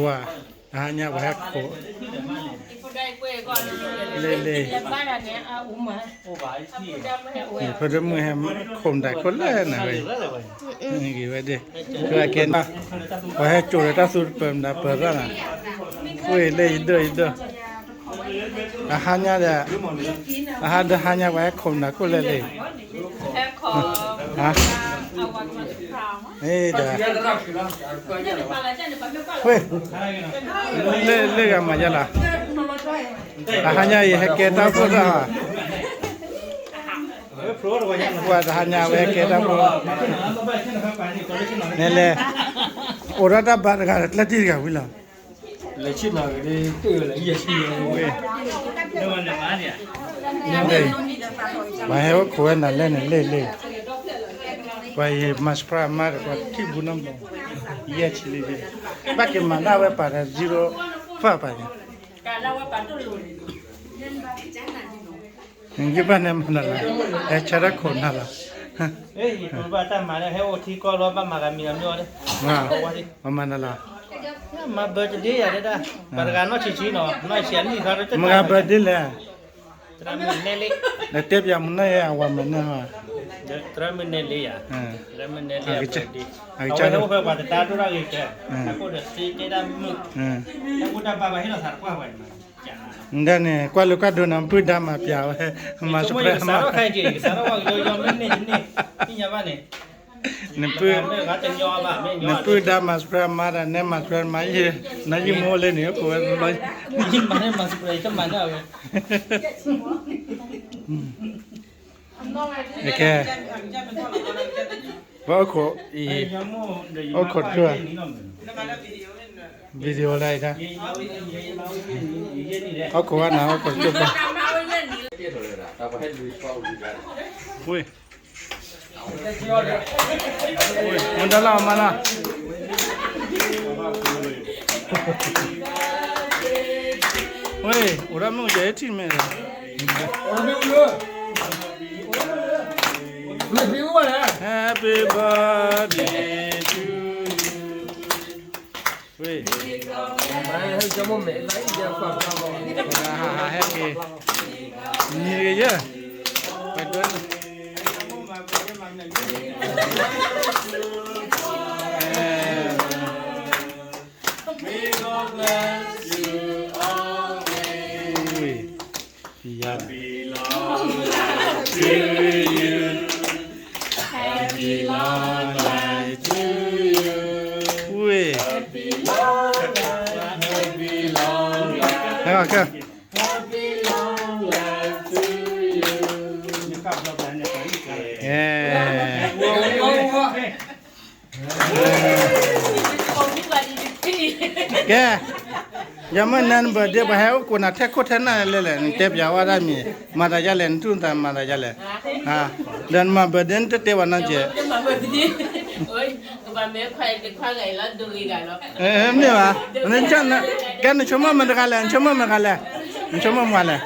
ဝါ, တဟါညါပှၤဟဲခိး လ့လ့, ဖိဒိၣ်မုၣ်ဟဲခိးမတၤခိၣ်လၢနၤဝဲ, ဂ့ၤဝဲဒၣ်, ကဲ, ပှၤဟဲစိာ်ဒီးတၢ်သူတပၢၤမတၤပၢၤသၣ်နၤ, ဝ့ၢ်လၢယဒိၣ်ယဒိၣ်, တဟါညါဒီး, တဟါဒၣ်ဟါညါပှၤဟဲခိးမတၤခိၣ်လၢလ့ ဒီး, ဝ့ၢ်, လၢဂၤမၤယါလီၤ, တဟါညါအံၤဟဲကဲတၢ်အိၣ်ဖှိၣ်သၣ်ဧါ, ပှၤတဟါညါဝဲကဲတၢ်အိၣ်ဖှိၣ်, နဲလဲၣ်, အိၣ်ဒီးတၢ်ဘါတဂၤ ကျဲတံၢ်တဂၤဝံၤလီၤ ပှၤဟဲအိၣ်ခိးဝဲနၤလဲၣ်န့ၣ်လ့လ့, ပှၤယမၤ surprise မါဒီး ပှၤထံၣ်ဘူးနီၢ်မး, ယဲၢ်ဆံလံ, ဘၣ်က့ၤမၤဒၣ်ဝဲပာ်ဒီး zero five ပာ်န့ၣ် ယဘၣ်န့ၣ်မၤနၤလီၤ, ဟဲဆါတၢ်ခိးနၤလီၤ, ယဘၣ်တၢ်မၤလၢဟဲအိၣ်ထံကီၢ်လီၤ ဘၣ်မၤဂၤမံၤဂၤမ့ၢ်အီၤ, မၤနၤလီၤ, မၤ birthday ယၤဒၣ်, မၤတဂၤနီၢ်ဆံးဆံးနီၤ, နီၢ်ဆံးအနံၣ်ခါ, မၤဂၤ birthday လဲၣ်, သရၣ်မုၣ်နဲလ့, နတဲပၠးမနုၤယဲ အဝၤမနုၤဟါ, သရၣ်မုၣ်နဲလ့ယၤ, သရၣ်မုၣ်နဲလ့, အဝဲဟဲအိၣ်ဖဲပှၤတတၢ်ဒိၣ်တၢ်ဂ့ၤကဲ, အဃိဒီးသ့တဲတၢ်မုၣ်, တၢ်ဘူၣ်တၢ်ဘါဘၣ်ဟ့ၣ်လီၤသးတကွၢ်ဝဲန့ၣ်, ဒ်န့ၣ် ကွၢ်လၢကွၢ်ဒိနၤ ပှၤဒၣ်မၤပၠးဝဲ, မၤ surprise မါ, နပုၢ်ဒၣ်မၤ surprise မါဒီး နဲမၤ surprise မါယဲ, နယမိၢ်လၢန့ၣ် အိၣ်ခိးဝဲလီၤ, ကဲ, ပအိၣ်ခိးအံၤ, အိၣ်ခိးတၢ်, video လၢအံၤတၢ်, အိၣ်ခိးဝဲနၤ အိၣ်ခိးတၢ်, ဝ့ၢ် မ့ၢ်တၢ်လၢအမါလၢ, ဝ့ၢ် အိၣ်ဒၣ်မ့ၢ်အိၣ်ယဲထံၣ်မဲာ်လီၤ, Happy birthday to you, ဝ့ၢ်, ဟဲက့ၤ, မံၤဂ့ၤယဲ, ပဒိး Happy long life to you. Happy long life to you. ဝ့ၢ်, ဟဲက့ၤ, Happy long life to you. ကဲ, ယမ့ၢ်နၤ န birthday ပှၤဟဲအိၣ်ခိးနၤထဲခိၣ်ထဲနၢ်လဲၣ်လဲၣ်, နတဲပၠးဝဲဒၣ်မံၤ, မၤသးဒ်လဲၣ်, နတူၢ်နသးမၤသးဒ်လဲၣ်, ဒီးနမၤ birthday နတတဲပှၤနီတစဲး, မ့ၢ်ဘၣ်, ကဲ နဆိကမိၣ်မတၤတဂၤလဲၣ်, နဆိကမိၣ်မတၤတဂၤလဲၣ်, နဆိကမိၣ်မတၤလဲၣ်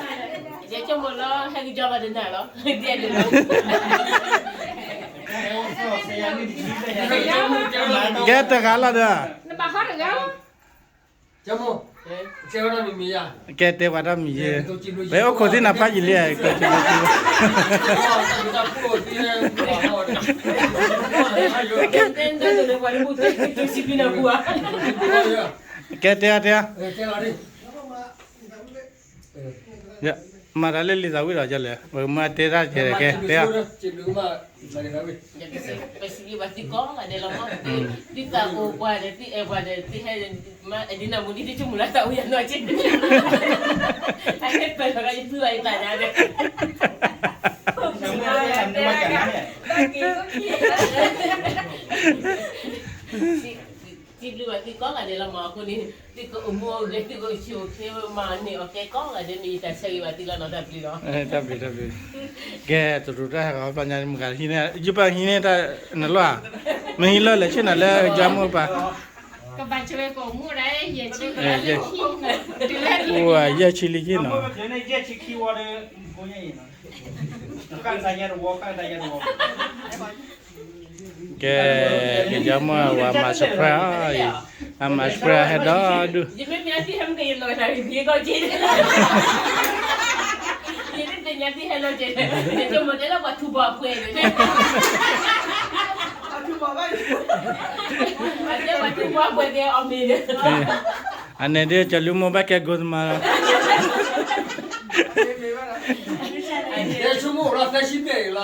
ကဲတဂၤလီၤဒီး, ကဲတဲပှၤတၢ်မံၤယဲ, ပအိၣ်ခိးသ့ၣ်နၤဖးယံာ်လံ, ကဲတဲတဲ မၤတၢ်လၢလံာ်သးဝံၣ်ဒီးကလဲၣ်, ပကမၤတဲတၢ်ကဲကဲတဲ, ပစံးဘျုးဘၣ်သုကိးဂၤဒဲးလီၤမး, သုသးအိၣ်ပှၤဒီး သုအဲၣ်ပှၤဒီး သုဟဲ, ဒ်နမူဒ်သုဆိကမိၣ်လၢသးအိၣ်ယၤနီၢ်ကဲ, အဟဲပၢၢ်လီၤကယသုဘၣ်ယသးဒၣ်, စံးဘျုးဘၣ်သုကိးဂၤဒဲးလီၤမး, အဃိန့ၣ် သုကအိၣ်မူအိၣ်ဂဲၤ သုကအိၣ်ဆူၣ်အိၣ်ချ့မၤန့ၢ်အီၣ်ကဲကိးဂၤဒဲးန့ၣ် ယတၢ်ဆၢဂ့ၤဘၣ်သုလီၤနီၤ, တၢ်ဘျုးလီၤ, တၢ်ဘျုးတၢ်ဘျုး, ကဲတရူးတၢ်ဟဲဂီၤပညါမုၢ်ဂၤဟံးန့ၢ် ယပၢ်ဟံးန့ၢ်တၢ်နလီၢ်, မ့ၢ်ဟံးလီၢ်လဲၣ်ဆ့ၣ်နၤလၢယါမုၢ်ပၢ်, ယဲၢ်ဆံလံက့နီၤ, ကဲ ကဲ, ကယီမီၢ်ဝၤမၤ surprise အီၤအံၤ, အမၤ surprise ဟဲဒီဒူၣ်, ယမ့ၢ်မ့ၢ်သံဟဲမ့ၢ်ကယလီၤတၢ်ဂ့ၢ်ကီက့, ယမ့ၢ်သ့ၣ်ညါသံဟဲလီၤက့, ယမ့ၢ်တဲလၢပှၤထူပှၤပှဲၤန့ၣ်, ပှၤထူပှၤပှဲၤကဲအီၤမ့ၢ်န့ၣ်, အန့ၣ်ဒ်ကလူမိၢ်ဘၣ်ကဲ ကိသမါလီၤ, ဆိကမိၣ်လီၤသၢဆံဘျဲၣ်အံၤလီၤ.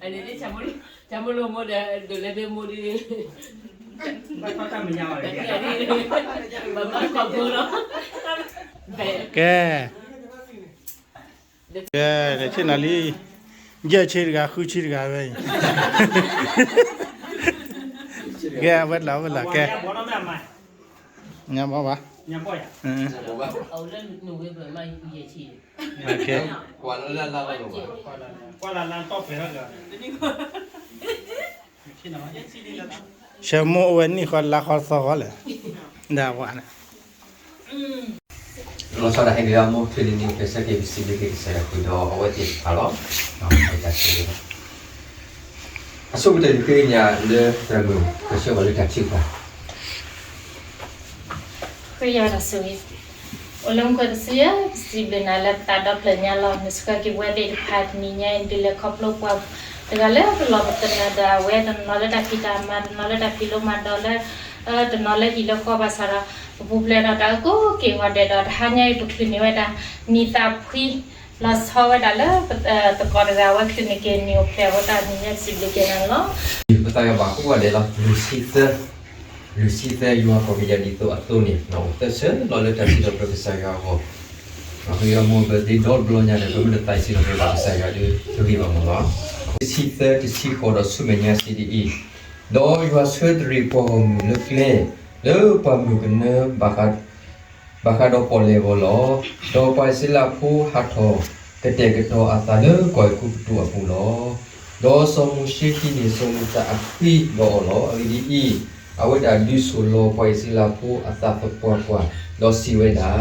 အန့ၣ်ဒ် ဆၢမုၢ်လၢ်မိၢ်ဒီး ဒိးလဲၤဒ့မိၢ်ဒ်, ဘၣ်ခီတၢ်မဲာ်ညါဘၣ်, ဘၣ်ခီဖိလီၤ, ကဲ, ကဲ, ဆ့ၣ်နီၤလံ, ယဲၢ်ဆံတဂၤ ဃုဆံတဂၤဝဲအံၤ, ကဲ, အဝဲတလး အဝဲတလး ကဲ, ညါဘၣ်ဘၣ်, ဆၢမိၢ်အိၣ်ဝဲနံၣ်ဃီလါဃီသီဃီလဲၣ်, ဒ်ဝဲန့ၣ် လီၤဆီဒၣ်ဟဲက့ၤအမိၢ် ထွံၣ်လံနံၣ် ပဆၢက့ၤပစံးဘျုးက့ၤကစၢ်ယွၤဃုာ်ဒီး အဝဲသ့ၣ်တဖၣ်လီၤ. အဆိကတၢၢ်ဒုးဃ့ကညးလၢသရၣ်မုၣ် ကဆှၢပှၤလၢတၢ်ထုကဖၣ် ဃ့ယွၤတၢ်ဆိၣ်ဂ့ၤ, အိၣ်လၢမူခိၣ်ကစၢ်ယွၤ, ပစံးဘျုးနၤလၢပသးဒီဖျၢၣ်ညါလီၤ. နဆှၢက့ၤပဝဲသ့ၣ်တဖၣ်တနံၤညါအံၤ ဒုးလဲၤခီဖျိပှၤတဂၤလၢပလီၢ်ပသနၢၣ်ဒီးအဝဲ, တနီၤလၢတၢ်ဖံးတၢ်မၤ, တနီၤလၢတၢ်ဖံးလိမၤဒိးလၢ, တနီၤလၢဟံၣ်လၢဃီဘၣ်ဆၣ်ဒီး, ပပူၤဖျဲးဒီးတၢ်အၢကိးက့ၤဂီၤဒဲးဒီး တဟါညါအံၤ ပချုးန့ၢ်ဝဲဒၣ်နံၣ်သးဖှံ လီၤဆီဝဲဒၣ်လၢ သကိးတဂၤဝဲချုးန့ၢ်က့ၤနံၣ်အိၣ်ဖျဲၣ်အဃိ တၢ်နံၤညါစံးဘျုးက့ၤနၤန့ၣ်လီၤ. ပသးယွၤဘၣ်ကိးဂၤဒဲးလီၤ. လွံၢ်ဆံသၢ, လွံၢ်ဆံသၢ ယွၤကိးကယၤဒ်သိးအသိးန့ၣ် နအိၣ်သၢဆၢလီၤလၢတၢ်စံးထီၣ်ပတြၢၤကစၢ်ယွၤအဂီၢ်, ဒီးပမ့ၢ်အိၣ်ဘၢၣ်သ့ဒီတဘျီညါဒီး ပမ့ၢ်တသးစံးထီၣ်ပတြၢၤကစၢ်ယွၤဒီး တဂ့ၤဘၣ်မၢ်လီၤ. တဆံသၢ တဆံဃိးဒီးဆူမဲာ်ညါစံးဒ်အံၤ, ဒီးယွၤဆှၢတရံးပှၤဂီၢ်မုၢ်လၢကျဲ, လၢပှၢ်မုၢ်ကနၢဘၣ်ဃး ဘၣ်ဃးဒီးပီၣ်လဲၣ်အဂီၢ်လီၤ. ဒီးပှၤအံၣ်စရ့လးဖိဟးထီၣ် ကတဲာ်ကတီၤအသးလၢကီၢ်အဲၤကူပတူးအပူၤလီၤ. ဒီးစီၤမိၤၡ့ဟံးန့ၢ်စီၤလံၤသးအဃံဒီးအီၤလီၤ. အဂ့ၢ်ဒ်အံၤ, အဝဲဒၣ်ဒုးဆိၣ်လီၤပှၤအံၣ်စရ့လးဖိအသးသပှၢ်ပှၢ်, ဒီးစံးဝဲဒၣ်,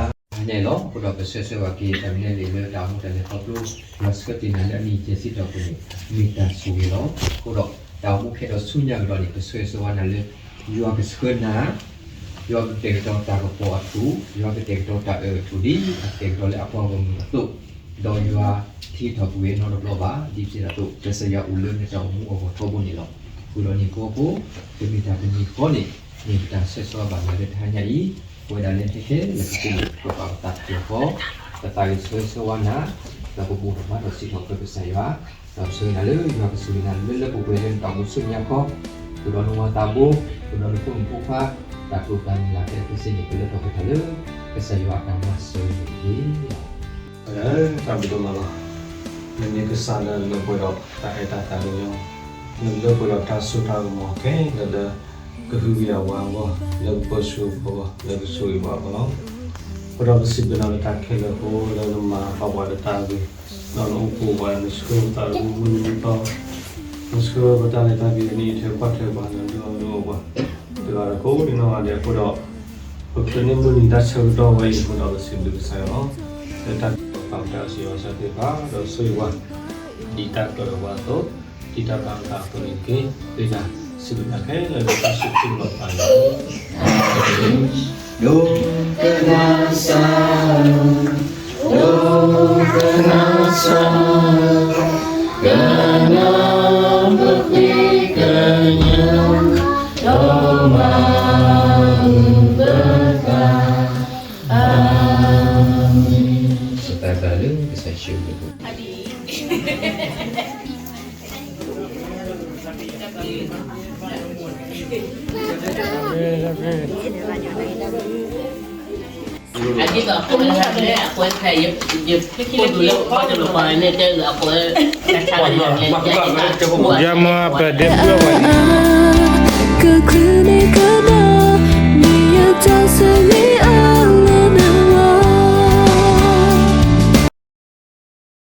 န့ၣ်လီၤ. အဃိဒီးပဆၢဂ့ၤဆၢဝါက့ၤ တၢ်မနုၤလဲၣ်လၢတၢ်အိၣ်မူတၢ်လဲၤခီဖျိ, ယွၤဆှၢတ့ၢ်နၤလၢအနံၣ်ယဲၢ်ဆံတီၢ်ပူၤန့ၣ် မ့ၢ်တၢ်ဆိၣ်ဂ့ၤလီၤ. အဃိဒီး တၢ်အိၣ်မူခဲဒီးဆူညါကဒီးန့ၣ် ပဆၢဂ့ၤဆၢဝါနၤလၢ ယွၤကဆှၢနၤ, ယွၤကကတဲာ်ကတီၤတၢ်ကပီၤအထူၣ်, ယွၤကတဲာ်ကတီၤတၢ်အၢၣ်အထူၣ် ဒ်အကတဲာ်ကတီၤလၢအပှၤဂီၢ်မုၢ်အသိး, ဒီးယွၤထံထီၣ်ပဝဲနီတဘျီဘၣ်. ဒ်ပစံးတၢ်အသိး ကစၢ်ယွၤအိၣ်လၢနတၢ်အိၣ်မူအဂီၢ်ထီဘိန့ၣ်လီၤ. ဃုာ်ဒီးန့ၣ်အဖီခိၣ် ပမ့ၢ်တၢ်တမံၤဃီန့ၣ် မ့ၢ်ပတၢ်ဆၢဂ့ၤဆၢဝါဘၣ်နၤလၢတဟါညါအံၤ, ပဝဲဒၣ်လၢဟဲခဲလၢာ်ကသ့လၢပကပာ်ပသးတက့ၢ်အဂီၢ်, ပသးဂ့ၤဆၢဂ့ၤဆၢဝါနၤ, ဒီးပဘူၣ်ထီၣ်ဘါထီၣ်စံးထီၣ်ပတြၢၤကစၢ်ယွၤ, ဒီးပဆၢဂ့ၤနၤလၢယွၤကဆိၣ်ဂ့ၤနၤလၢလၢပှဲၤပှဲၤလၢနတၢ်အိၣ်မူဆူညါခီ, ဃုာ်ဒီးနဝၤသးဘိ, ဃုာ်ဒီးနဖိမုၣ်ဖိခွါ, တၢ်တိာ်တၢ်မုၢ်လၢ်ခဲလၢာ်ခဲဆ့န့ၣ် ကလၢထီၣ်ပှဲၤထီၣ်လၢ ကစၢ်ယွၤအတၢ်မၤစၢၤန့ၣ်တက့ၢ်. တၢ်ဘျုးဒိၣ်မးလီၤ. နမ့ၢ်ကစၢ်လၢအလၢပှဲၤဒီးတၢ်အဲၣ်တၢ်သးကညီၤ, နလၢပှဲၤဒီးတၢ်စိတၢ်ကမီၤခဲလၢာ်လၢ ကဟုကယာ်ပှၤအဂီၢ်, လၢကပၢဆှၢပှၤအဂီၢ်, လၢကဆိၣ်ဂ့ၤပှၤအဂီၢ်လီၤ. အဃိဒီးပစံးဘျုးနၤလၢတၢ်ခဲလၢာ်အဃိ, လၢနမၤဘၣ်ပှၤလၢတၢ်ဂ့ၤ, ဒီးနအိၣ်ဖှိၣ်ပှၤ, နဆှၢပသးလၢမုၢ်နံၤမုၢ်သီ, နဆှၢပတၢ်လဲၤတၢ်က့ၤ နအံးထွဲကွၢ်ထွဲပှၤ, နဒုးအီၣ်ဒုးအီပှၤ, တဂၤဒီးကိးဒံးနီၢ်ဂၤဒဲးအဃိဒီး, ပချုးန့ၢ်မုၢ်နံၤတၢ်ဆၢကတီၢ်ဝဲအံၤအဃိဒီး ပစံးဘျုးကစၢ်ယွၤလီၤ. လၢတၢ်ကပာ်ပတၢ်စံးဝဲစၢ်သ့ၣ်တဖၣ်, ဒီးဆိၣ်ဂ့ၤပှၤ, ဒ်တၢ်ကတိၤဝဲအသိး, ဒ်တၢ်ဘၣ်အသးအသိးန့ၣ်တက့ၢ်. ပစံးဘျုးနၤခဲလၢာ်လၢတၢ်ဆိၣ်ဂ့ၤလီၤသးန့ၣ်လီၤ. ဒိကနၣ်စၢ်, ဒိကနၣ်စၢ်, ကနၣ်ပဃ့ကညး, ဒီးမၤအုၣ်ပသး. အၤမ့ၣ်. ပသးသးလၢကစၢ်ယ့ၣ်ၡူးခရံာ်အပူၤ. ယမၤပဒ့ဘုၣ်အဝဲန့ၣ်